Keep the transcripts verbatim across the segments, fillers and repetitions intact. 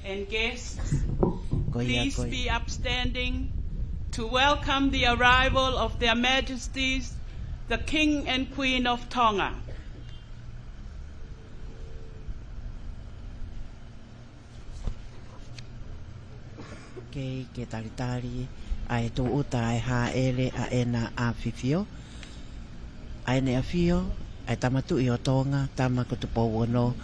And guests, please be upstanding to welcome the arrival of Their Majesties, the King and Queen of Tonga. Kei ke talitali ʻa e tūʻuta ʻa e hāʻele ʻa ʻEna ʻAfifio, ʻa ʻEne ʻAfio, ʻa e Tama Tuʻi ʻo Tonga, Tama ko Tupou Ono,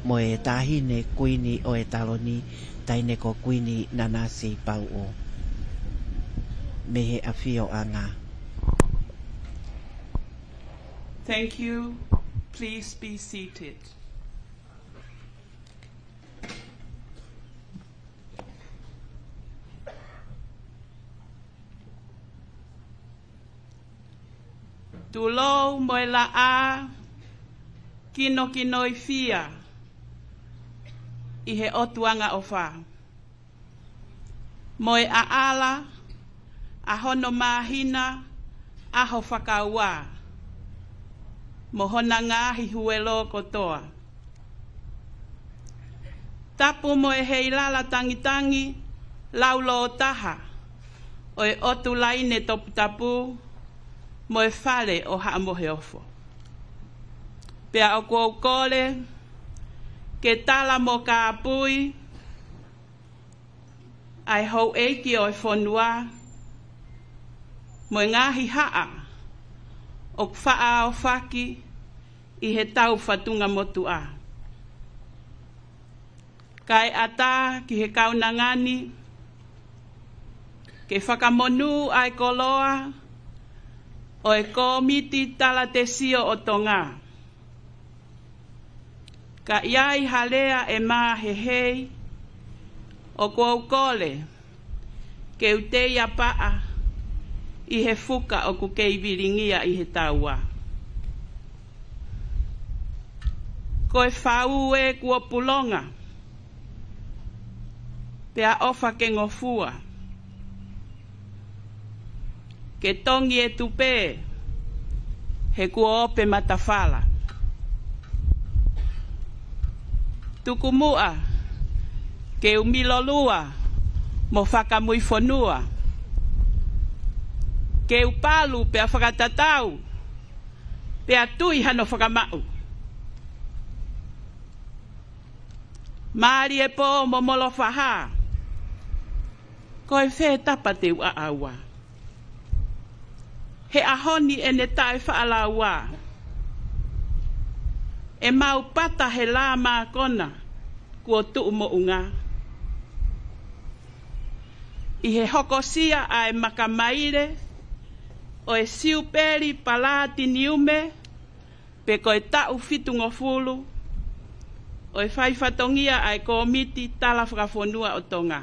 mo e Taʻahine Kuini ʻo e Taloni, Taʻahine ko Kuini Nanasipauʻu. Mei he ʻafioʻanga. Thank you. Please be seated. Tulou mo e laʻā kinokinoifia ʻi he ʻOtuʻanga ʻofa, mo e ʻaʻala ʻa hono māhina ʻaho fakaua, mo hona ngaahi huelo kotoa. Tapu mo e heilala tangitangi laulōtaha ʻo e ʻOtu Laine Toputapu mo e Fale ʻo Haʻa Moheofo. Pea ʻoku ou kole ke tala mo kāpui ʻa e houʻeiki ʻo e fonua mo e ngaahi haʻa ʻoku faʻa aofaki ʻi he tau fatunga motuʻa. Kae ʻatā ki he kaunanga ni ke fakamonū ʻa e koloa ʻo e Kōmiti Talatesio ʻo Tonga. Ka ʻi ai ha lea ʻe māhehei, ʻoku ou kole ke u teiapaʻa ʻi he fuka ʻoku kei vilingia ʻi he taua. Ko e fau ē kuo pulonga, pea ʻofa ke ngofua, ke tongi e tupe he kuo ope matafala. Tuku muʻa ke u milolua mo fakamuifonua, ke u palu pea fakatatau, pea tui hano fakamaʻu. Mālie pō mo Molofahā, ko e fē tapa te u ʻaʻau? He ʻaho ni ʻene taʻefaʻalaua, ʻemau pata he lā mākona kuo tuʻu moʻunga. ʻI he hokosia ʻa e makamaile ʻo e Siupeli Palatiniume, pe ko e taʻu fitungofulu ʻo e faifatongia ʻa e Kōmiti Tala Fakafonua ʻo Tonga.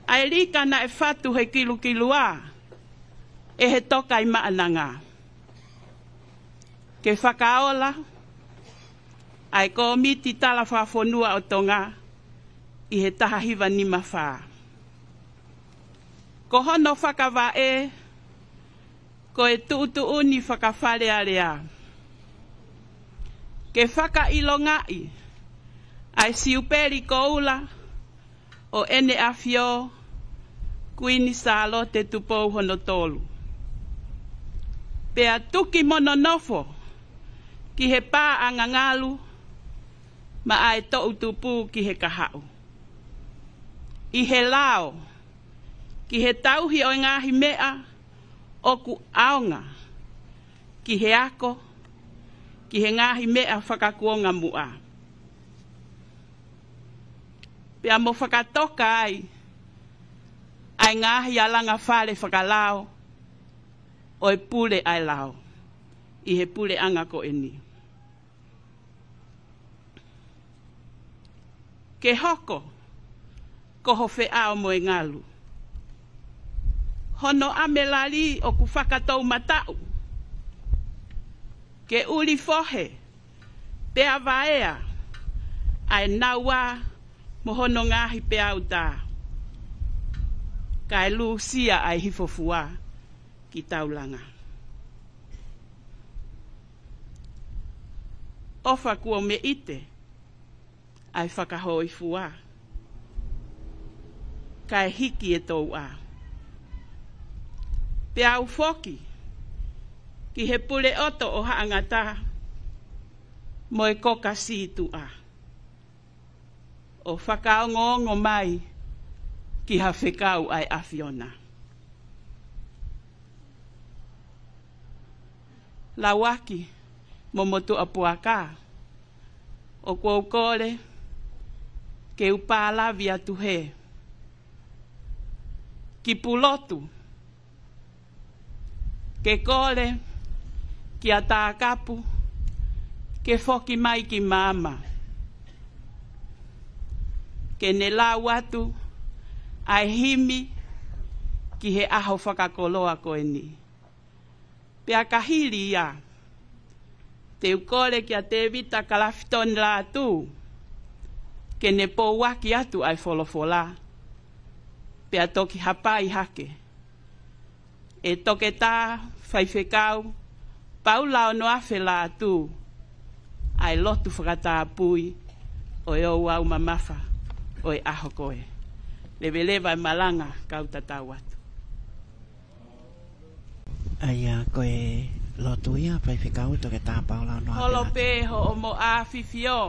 ʻA e lika naʻe fatu he kilukilua ʻe he Tokaimaʻananga ke fakaola ʻa e Kōmiti Tala Fakafonua ʻo Tonga ʻi he taha hiva nima fā. Ko hono fakavaʻe, ko e tuʻutuʻuni fakafalealea ke fakaʻilongaʻi ʻa e Siupeli Koula ʻo ʻEne ʻAfio Kuini Sālote Tupou hono Tolu, pea tuki mo nonofo ki he pā ʻangangalu maʻa e toʻutupu ki he kahaʻu, ʻi he lao ki he tauhi ʻo e ngaahi meʻa ʻoku ʻaonga, ki he ako, ki he ngaahi meʻa fakakuonga muʻa, pea mo fakatoka ai ʻa e ngaahi alanga fale fakalao ʻo e pule ʻa e lao ʻi he puleʻanga ko eni. Ke hoko ko ho feʻao mo e ngalu, hono ʻamelali ʻoku fakatoumataʻu, ke ʻuli fohe pea vaea ʻa e naua mo hono ngaahi peau tā, kae lūsia ʻa e hifofua ki taulanga. ʻOfa kuo meʻite ʻa e fakahōifua, kae hiki e touʻa. Pea u foki ki he Puleʻoto ʻo Haʻangata mo e Koka Sītuʻa, ʻo fakaongoongo mai ki ha fekau ʻa e ʻAfiona. Lauaki mo Motuʻapuaka, ʻoku ou kole ke u pālavi atu hē ki Pulotu, ke kole kia Takapu ke foki mai ki māmani, ke ne lau atu ʻa e himi ki he ʻaho fakakoloa ko eni. Pea ka hili ia, te u kole kia Tēvita Kalafitoni Lātū ke ne pouaki atu ʻa e folofola, pea toki hapai hake ʻe Toketā Faifekau Paula Onoafe Lātū ʻa e lotu fakatapui ʻo e ouau mamafa ʻo e ʻaho ko ē. Leveleva e malanga, kau tatau atu. ʻA ia ko e lotu ia, Faifekau Toketā Paula Onoafe Lātū. Holo pē hoʻomo ʻafifio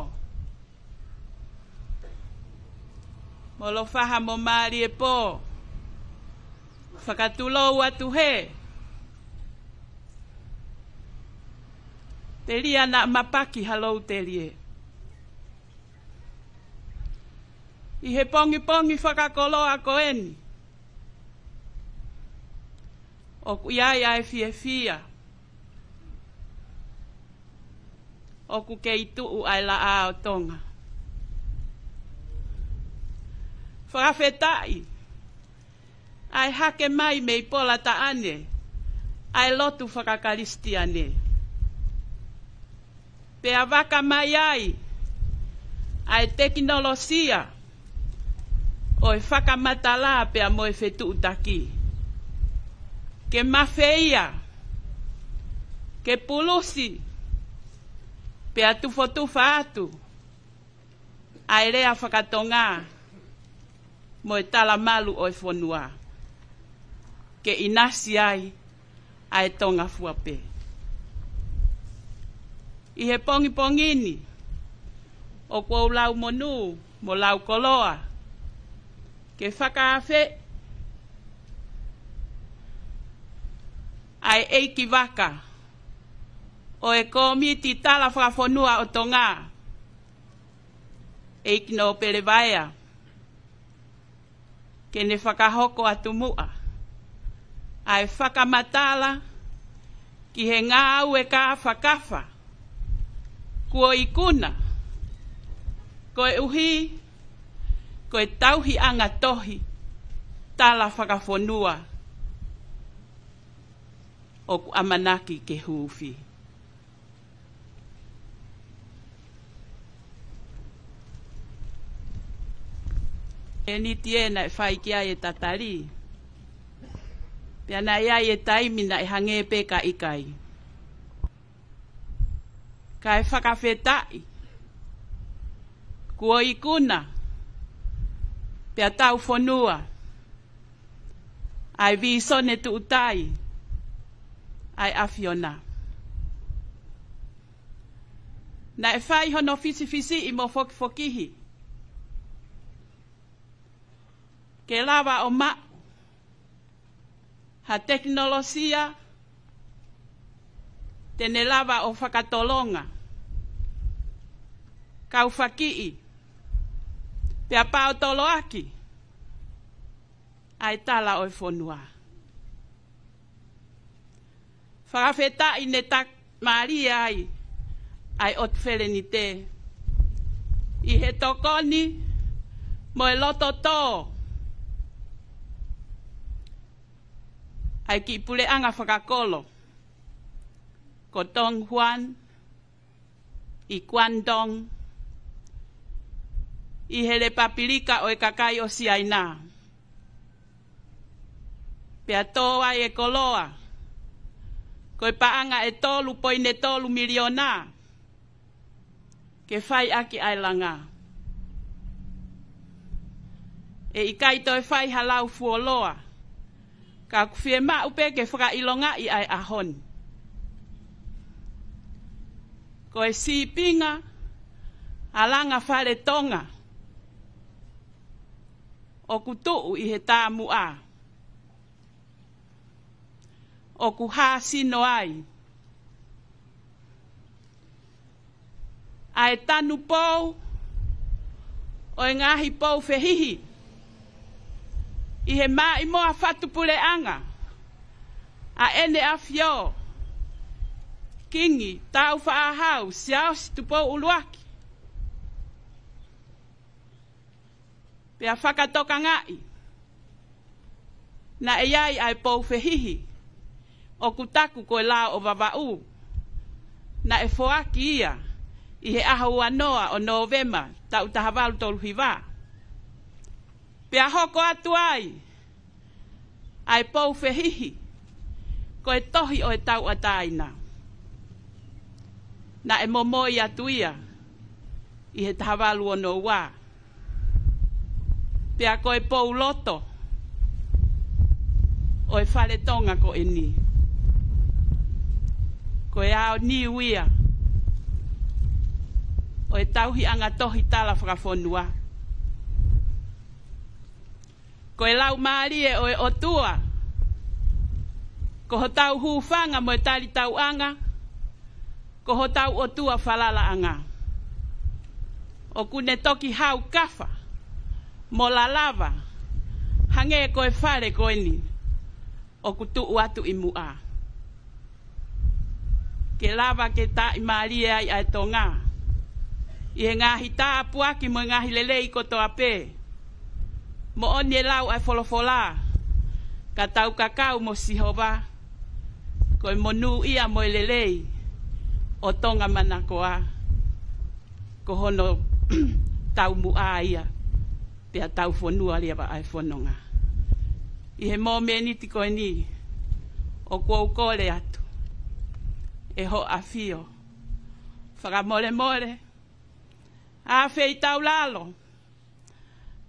mo lo faha mo mālie pō. Fakatulou atu hē. Telia naʻa mapaki ha lou telie. ʻI he pongipongi fakakoloa ko eni, ʻoku ʻi ai ʻa e fiefia, ʻoku kei tuʻu ʻa e laʻā ʻo Tonga. Fakafetaʻi ʻa e hake mai mei Polataʻane ʻa e lotu fakakalisitiane. Pea vaka mai ai ʻa e tekinolosia ʻo e fakamatala pea mo e fetuʻutaki, ke mafeia, ke pulusi, pea tufotufa atu ʻa e lea fakatonga mo e talamalu ʻo e fonua, ke ʻinasi ai ʻa e Tonga fua pē. ʻI he pongipongi ni, ʻoku ou lau monū mo lau koloa ke fakaafe ʻa e ʻeikivaka ʻo e Kōmiti Tala Fakafonua ʻo Tonga, ʻEiki Nōpele Vaea, ke ne fakahoko atu muʻa ʻa e fakamatala ki he ngāue kāfakafa kuo ikuna, koeʻuhi ko e tauhiʻanga tohi tala fakafonua ʻoku ʻamanaki ke huufi. Seniti ē naʻe fai ki ai e tatali, pea naʻe ʻi ai e taimi naʻe hangē pē ka ʻikai. Kae fakafetaʻi kuo ikuna pea taufonua ʻa e vīsone tuʻutai ʻa e ʻAfiona. Naʻe fai hono fisifisiʻi mo fokifokihi ke lava ʻo maʻu ha tekinolosia te ne lava ʻo fakatolonga, kaufakiʻi, pea paotoloaki ʻa e tala ʻo e fonua. Fakafetaʻi ne takamālie ai ʻa e ʻOtu Felenite ʻi he tokoni mo e loto tō ʻa e kiʻi puleʻanga fakakolo ko Dong Huan ʻi Guangdong, ʻi he Lepapilika ʻo e Kakai ʻo Siaina. Pea tō ai e koloa ko e paʻanga ʻe tolu poini tolu miliona ke fai ʻaki ʻa e langa. ʻE ʻikai toe fai ha lau fuoloa, ka ʻoku fiemaʻu pē ke fakaʻilongaʻi ʻa e ʻaho ni. Ko e sīpinga ʻa Langa Fale Tonga ʻoku tuʻu ʻi he taumuʻa, ʻoku hāsino ai ʻa e tanupou ʻo e ngaahi pou fehihi ʻi he Maʻimoa Fatupuleʻanga ʻa ʻEne ʻAfio Kingi Tāufaʻāhau Siaosi Tupou ʻUluaki. Pea fakatokangaʻi naʻe ʻi ai ʻa e pou fehihi ʻoku taku ko e Lao ʻo Vavaʻu, naʻe foaki ia ʻi he ʻaho uanoa ʻo Nōvema taʻu taha valu tolu hiva. Pea hoko atu ai ʻa e pou fehihi ko e Tohi ʻo e Tauʻatāina. Naʻe momoi atu ia ʻi he taha valu ono ua. Pea ko e pou loto ʻo e Fale Tonga ko eni, ko e ao niu ia ʻo e tauhiʻanga tohi tala fakafonua. Ko e Laumālie ʻo e ʻOtua, ko hotau hūfanga mo e talitauʻanga, ko hotau ʻOtua falalaʻanga. ʻOku ne toki haukafa mo lalava, hangē ko e fale ko eni ʻoku tuʻu atu ʻi muʻa, ke lava ke tāʻimālie ai ʻa e Tonga ʻi he ngaahi tāpuaki mo e ngaahi lelei kotoa pē. Moʻoni e lau ʻa e folofola, ka tau kakau mo Sihova, ko e monūʻia mo e lelei ʻo Tonga manakoa, ko hono taumuʻa ia, pea tau fonua leva ʻa e fononga. ʻI he momeniti ko eni, ʻoku ou kole atu, ʻe Hoʻo ʻAfio, fakamolemole, ʻa e feitaulalo,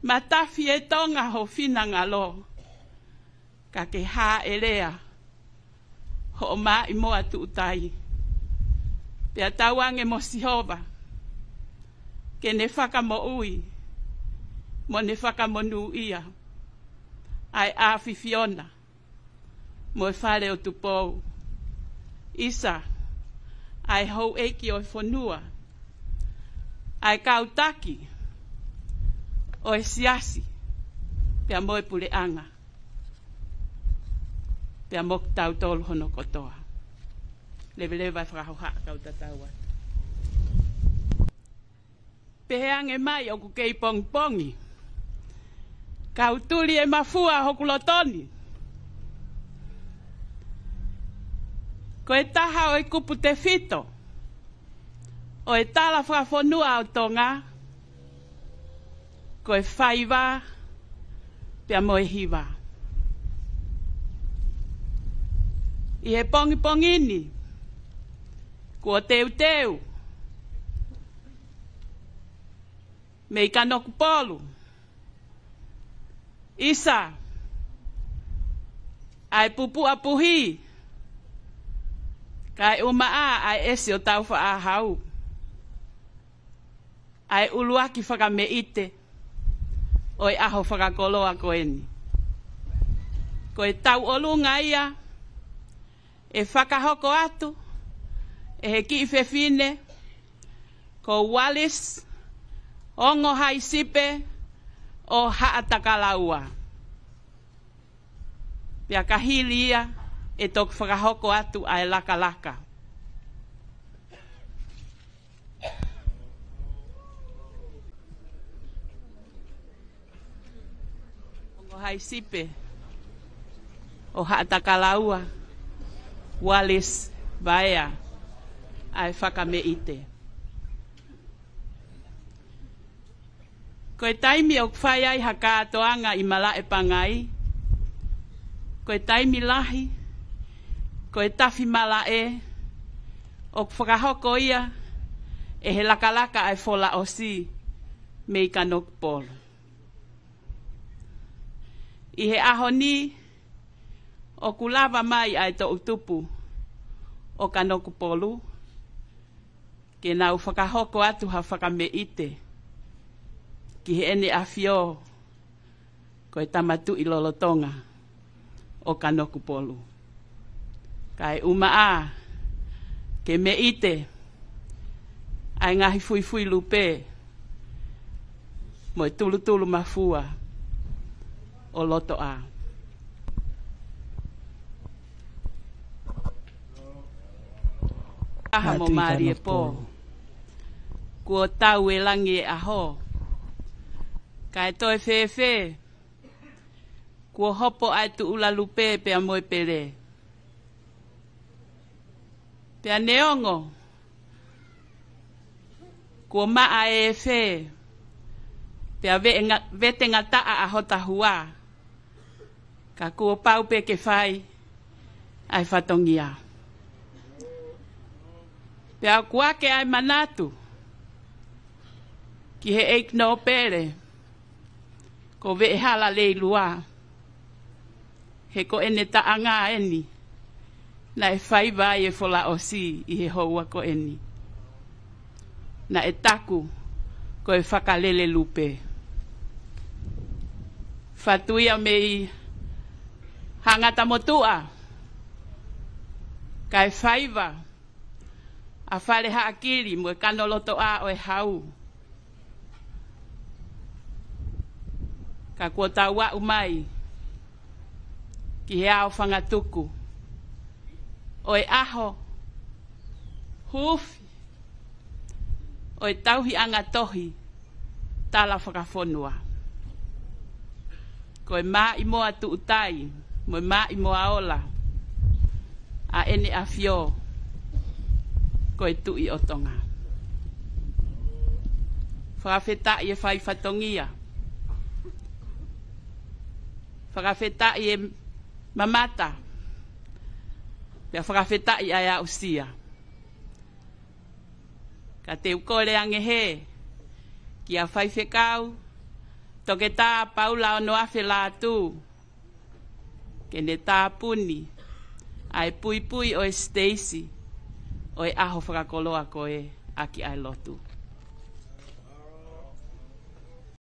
matafi e Tonga ho finangalo, ka ke hāʻelea hoʻo Maʻimoa tuʻutai. Pea tauange mo Sihova ke ne fakamoʻui mo ne fakamonūʻia ʻa e ʻAfifiona mo e Fale ʻo Tupou. ʻIsa, ʻa e houʻeiki ʻo e fonua, ʻa e kau taki ʻo e siasi, pea mo e puleʻanga, pea mo kitautolu hono kotoa. Leveleva e fakahohaʻa kau tatau atu. Pehē ange mai ʻoku kei pongipongi, kau tuli e mafua hoku loto ni. Ko e taha ʻo e kupu tefito ʻo e tala fakafonua ʻo Tonga, ko e faiva pea mo e hiva. ʻI he pongipongi ni, kuo teuteu mei Kanokupolu, ʻIsa, ʻa e pupuʻa puhi, kae ʻumaʻā ʻa e ʻesi ʻo Tāufaʻāhau, ʻa e ʻuluaki fakameʻite ʻo e ʻaho fakakoloa ko eni. Ko e tauʻolunga ia ʻe fakahoko atu ʻe he kiʻi fefine ko Wallace Ongohaisipe ʻo Haʻatakalaua. Pea ka hili ia ʻe toki fakahoko atu ʻa e lakalaka. Ongohaisipe ʻo Haʻatakalaua, Wallace Vaea, ʻa e fakameʻite. Ko e taimi ʻoku fai ai ha kātoanga ʻi Malaʻe Pangai, ko e taimi lahi, ko e tafi malaʻe, ʻoku fakahoko ia ʻe he lakalaka ʻa e Folaʻosi mei Kanokupolu. ʻI he ʻaho ni, ʻoku lava mai ʻa e toʻutupu ʻo Kanokupolu ke nau fakahoko atu ha fakameʻite ki Heʻene ʻAfio, ko e Tama Tuʻi lolotonga ʻo Kanokupolu. Kae ʻumaʻā ke meʻite ʻa e ngaahi fuifui lupe mo e tulutulu mafua ʻo loto ʻā. Taha mo mālie pō. Kuo tau e langi e ʻaho. Kae toe fēfē, kuo hopo ʻa e tuʻula lupe pea mo e pele. Pea neongo kuo maʻa e efe, pea veʻe nga-, vete ngataʻa ʻa hota hua, ka kuo pau pē ke fai ʻa e fatongia. Pea ʻoku ake ʻa e manatu ki he ʻEiki Nōpele ko Veʻehala Leilua, he ko ʻene taʻanga eni naʻe faiva ai e folaʻosi ʻi he houa ko eni. Naʻe taku ko e fakalele lupe. Fatu ia mei Haʻangata Motuʻa, kae faiva ʻa Fale Haʻakili mo e Kanolotoʻā ʻo e Hau. Ka kuo tau aʻu mai ki he ʻao Fangatuku ʻo e ʻaho huufi ʻo e tauhiʻanga tohi tala fakafonua. Ko e Maʻimoa Tuʻutai mo e Maʻimoa Ola ʻa ʻEne ʻAfio ko e Tuʻi ʻo Tonga. Fakafetaʻi e fai fatongia. Fakafetaʻi e mamata. Pea fakafetaʻi ʻa e aʻusia. Ka te u kole ange hē kia Faifekau Toketā Paula Onoafe Lātū ke ne tāpuni ʻa e puipui ʻo e siteisi ʻo e ʻaho fakakoloa ko ē ʻaki ʻa e lotu.